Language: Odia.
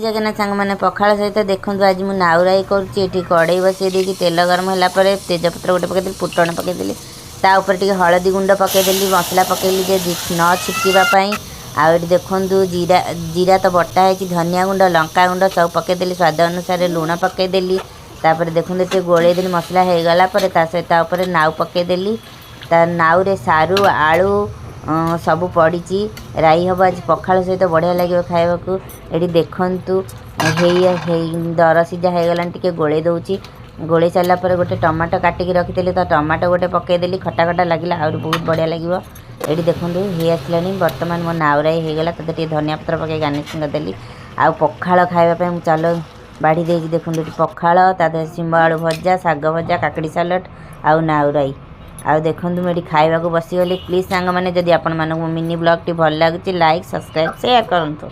ଜଗନ୍ନାଥ ସାଙ୍ଗମାନେ, ପଖାଳ ସହିତ ଦେଖନ୍ତୁ, ଆଜି ମୁଁ ନାଉରାଇ କରୁଛି। ଏଠି କଡ଼େଇ ବସେଇ ଦେଇକି ତେଲ ଗରମ ହେଲା ପରେ ତେଜପତ୍ର ଗୋଟେ ପକେଇଦେଲି, ଫୁଟଣ ପକେଇଦେଲି, ତା ଉପରେ ଟିକେ ହଳଦୀ ଗୁଣ୍ଡ ପକେଇଦେଲି, ମସଲା ପକେଇଲି ଯେ ନ ଛିଟକିବା ପାଇଁ। ଆଉ ଏଠି ଦେଖନ୍ତୁ, ଜିରା, ଜିରା ତ ବଟା ହେଇଛି, ଧନିଆ ଗୁଣ୍ଡ, ଲଙ୍କା ଗୁଣ୍ଡ ସବୁ ପକେଇଦେଲି, ସ୍ୱାଦ ଅନୁସାରେ ଲୁଣ ପକେଇଦେଲି। ତାପରେ ଦେଖନ୍ତୁ, ଟିକେ ଗୋଳେଇ ଦେଲି। ମସଲା ହେଇଗଲା ପରେ ତା ସହିତ ତା ଉପରେ ନାଉ ପକେଇଦେଲି। ତା ନାଉରେ ସାରୁ, ଆଳୁ ସବୁ ପଡ଼ିଛି। ରାଇ ହେବ ଆଜି, ପଖାଳ ସହିତ ବଢ଼ିଆ ଲାଗିବ ଖାଇବାକୁ। ଏଠି ଦେଖନ୍ତୁ, ହେଇ ହେଇ ଦର ସିଝା ହେଇଗଲାଣି, ଟିକେ ଗୋଳେଇ ଦେଉଛି। ଗୋଳେଇ ସାରିଲା ପରେ ଗୋଟେ ଟମାଟୋ କାଟିକି ରଖିଥିଲି, ତ ଟମାଟୋ ଗୋଟେ ପକେଇଦେଲି। ଖଟା ଖଟା ଲାଗିଲା ଆହୁରି ବହୁତ ବଢ଼ିଆ ଲାଗିବ। ଏଠି ଦେଖନ୍ତୁ, ହେଇ ଆସିଲାଣି। ବର୍ତ୍ତମାନ ମୋ ନାଉରାଇ ହେଇଗଲା। ତାতে ଟିକେ ଧନିଆ ପତ୍ର ପକାଇ ଗାର୍ନିସିଂ କରିଦେଲି। ଆଉ ପଖାଳ ଖାଇବା ପାଇଁ ମୁଁ ଚାଲ ବାଢ଼ି ଦେଇଛି। ଦେଖନ୍ତୁ, ଏଠି ପଖାଳ, ତା ଦେହରେ ଶିମ୍ବ ଆଳୁ ଭଜା, ଶାଗ ଭଜା, କାକୁଡ଼ି ସାଲାଡ଼ ଆଉ ନାଉରାଇ। ଆଉ ଦେଖନ୍ତୁ, ମୁଁ ଏଠି ଖାଇବାକୁ ବସିଗଲି। ପ୍ଲିଜ୍ ସାଙ୍ଗମାନେ, ଯଦି ଆପଣମାନଙ୍କୁ ମୋ ମିନି ବ୍ଲଗ୍ଟି ଭଲ ଲାଗୁଛି, ଲାଇକ୍, ସବସ୍କ୍ରାଇବ୍, ସେୟାର କରନ୍ତୁ।